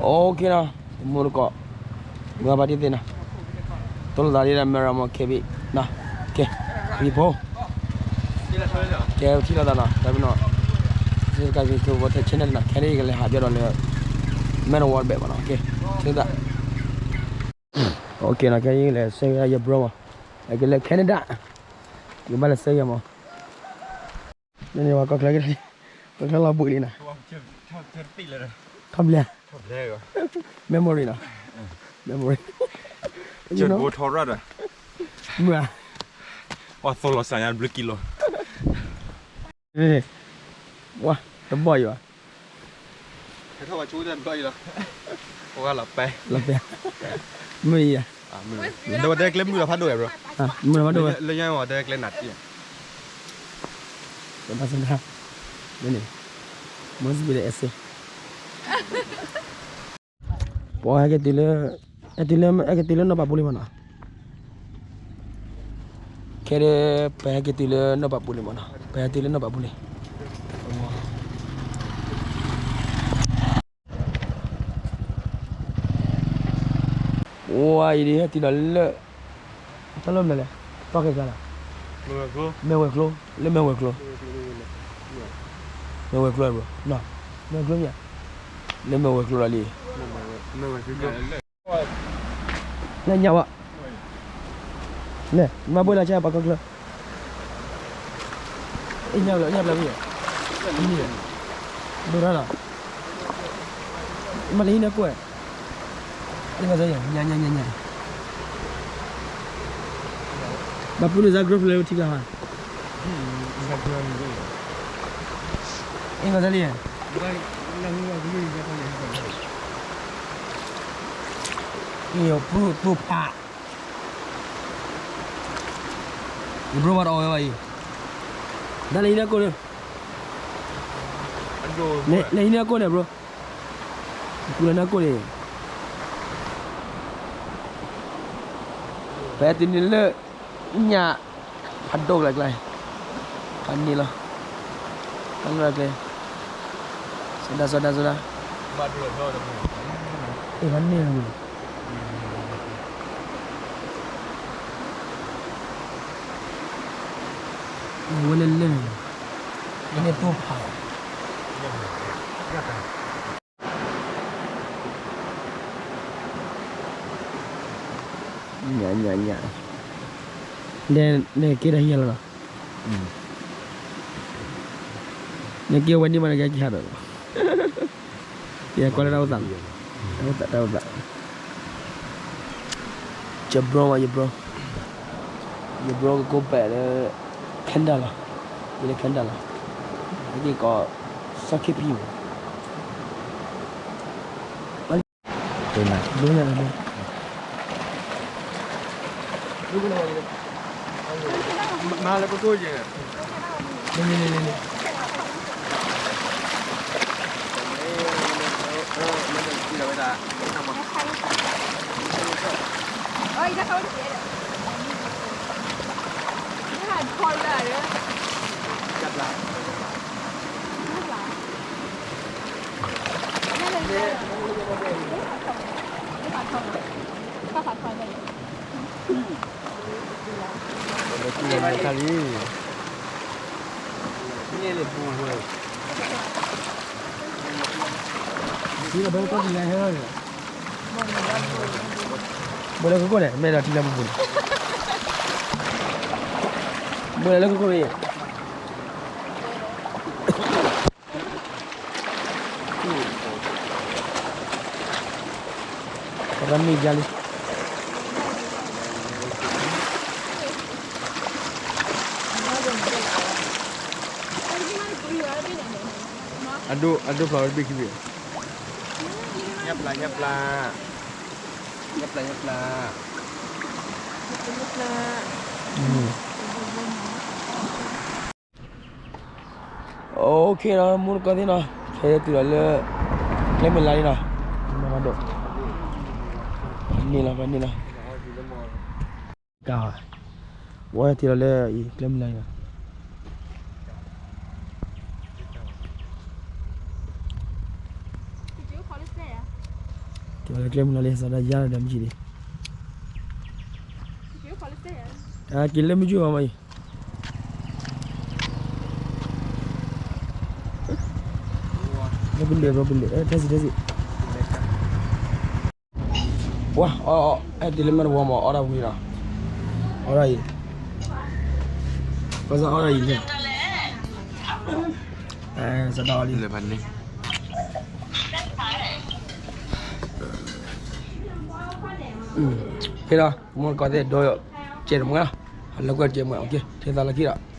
Okay နီၤ, တမူတကိး, မုၢ်ဂၤဘၣ်တ့ၢ်သ့ၣ်နီၤ, တိလိာ်သးဒ်ဒီး မဲရၤမီၢ် ကဲဘံၣ်နီၤ, ကဲ, ပံၤဖိ, ကဲထံၣ်လိာ်သးနီၤ, တၢ်ပနီၤ, စ့တကးက့ၤ ကဝီၤထဲ channel နီၤ, ခဲအံၤကလဲၤဟးပၠီဒီးလၢ မဲရဝီတဘ့ၣ်ဘၣ်နီၤ, ကဲ, ထံၣ်လိာ်သး, okay နီၤ, ခဲအံၤလဲၤဆှၢ ယဘြီမး, ကလဲၤ Canada, ယဘၣ်လဲၤဆှၢယမး န့ၣ်ဝဲ ကီၢ်ချၢက့ၤ, ကီၢ်ချၢလီၤဘှံးလံနီၤ, ထီၣ်ဘျဲ, memory နီၤ, memory, မုၢ်ဧါ, ပှၤသိၣ်လီၤစၢ်ညါတဘျုးကံလီၤ, ဝါ, တဘီၣ်ယၤ, လီၤပဲ, မုၢ်အံၤ, ဒီးဝဲတဲကျဲမုၢ်လီၤဖးဒိၣ်ဝဲ bro, မုၢ်လီၤဖးဒိၣ်ဝဲ, လၢညါဝဲတဲကျဲနးတံၢ်, မုၢ်စံးဘံၣ်ဒီး essay ပှၤဟဲက့ၤတုၤလၢ, ဟဲတုၤလၢ, ဟဲက့ၤတုၤလၢနီၢ်ပၤပူၤလံမးနီၤ, ခဲဒၣ် ပဟဲက့ၤတုၤလၢနီၢ်ပၤပူၤလံမးနီၤ, ပဟဲတုၤလၢနီၢ်ပၤပူၤလံ, ဝါအံၤဒ်ဟဲတုၤဒီးလၢ, တၢ်လီၢ်မနုၤလဲၣ်, ပှၤကဲကျါလီၤ, မဲၢ်ဝဲၤကျိ, လၢမဲၢ်ဝဲၤကျိ, မဲၢ်ဝဲၤကျိ, မဲၢ်ဝဲၤကျိမ့ၢ်, လၢမဲၢ်ဝဲၤကျိလီၤလံ, လၢညါဝဲ, လဲၤ မၤဘိလၢဆဲပှၤကီၢ်ချၢ, အညါဘျီညါဘျီ, ဒိၣ်ထီၣ်လီၤ, မၤလၢဟံးန့ၢ်ကိၢ်, ညါညါညါညါ, ဘၣ်ပူၤန့ၣ် Zagros လၢထံကျါဟါ, အ့ၣ် ကီၢ်စဲလံ, အ့ၣ် ပူၤပူၤဖး, ယ bro ဘၣ်တအီၣ်ဝဲဘၣ်အံၤ, ဒ်လဲၣ်ဟံးန့ၢ်ကိၢ်န့ၣ်, လဲၤဟံးန့ၢ်ကိၢ်န့ၣ် bro, ပူၤလၢန့ၣ်ကိၢ်န့ၣ်, ပတုၤန့ၣ်လၢ, ညၣ်, ဖးဒိၣ်ကျါကျါ, ဖးန့ၢ်လီၤ, ဖးန့ၢ်လီၤကျဲ, စီၤဒၤ စီၤဒၤ စီၤဒၤ, အ့ၣ် ဖးန့ၢ်လီၤ, ဝဲလၢလၢၢ်န့ၣ်, န့ၢ်တိၢ်ဖးလီၤ ညါညါညါ, နက့ၤတဟံးလီၤနီၤ, နက့ၤဝဲန့ၣ်မး နက့ၤဟးဒီး, ယကွၢ်လၢတၢ်အိၣ်သး, တၢ်အိၣ်သး, တၢ်အိၣ်သး, ယ bro မး ယ bro, ယ bro ကကိးပဲာ်လၢ Canada လီၤ, ယလၢ Canada လီၤ, အက့ၤကီး စီၤခ့ဖံမး မၤလၢကကိၢ်ယဲၢ်, ဘိလၢကကိၢ်န့ၣ် မဲာ်ဒီးထံလၢပူၤပူၤန့ၣ်, ဘိလၢကကိၢ်န့ၣ် ပကမ့ၢ်ယါလံ, အဒိၣ်ဖျါဝဲတဘ့ၣ်ခံဘ့ၣ်, ညၣ်ပျၢ် ညၣ်ပျၢ်, ညၣ်ပျၢ် ညၣ်ပျၢ်. Okay နီၤ မူတကိးသ့ၣ်နီၤ, ခဲအံၤတုၤလီၤလၢ ကျဲမုၢ်လါလံနီၤ, မၤဒိး, န့ၣ်လီၤ န့ၣ်လီၤ, ကါ, ဝဲတုၤလီၤလၢအံၤ ကျဲမုၢ်လါလံနီၤ. လၢကျဲမုၢ်လီၤလံ စးဒၣ်ယါဒီးမုၢ်ကံၤလံ, က့ၤလၢမုၢ်ကံၤမးမးအံၤ, ဘီပလံး ဘီပလံး ထဲစံး ထဲစံး, ဝါ အီၣ် အီၣ် အဲၣ်တ့ၢ်လၢမဲာ်တဝီမး အီၣ်ဒၣ်ဝံၤနီၤ, အီၣ်ဒၣ်အံၤ, ဘၣ်ဆၣ်အီၣ်ဒၣ်အံၤန့ၣ်, စးဒၣ်အီၣ်လံ, ဖဲလီၤ မိၢ်ကီၢ်သ့ၣ်ဒိ ကဲတမွဲလီၤ, အလၢကွဲတကဲမွဲ ထဲသးလၢခံဒီး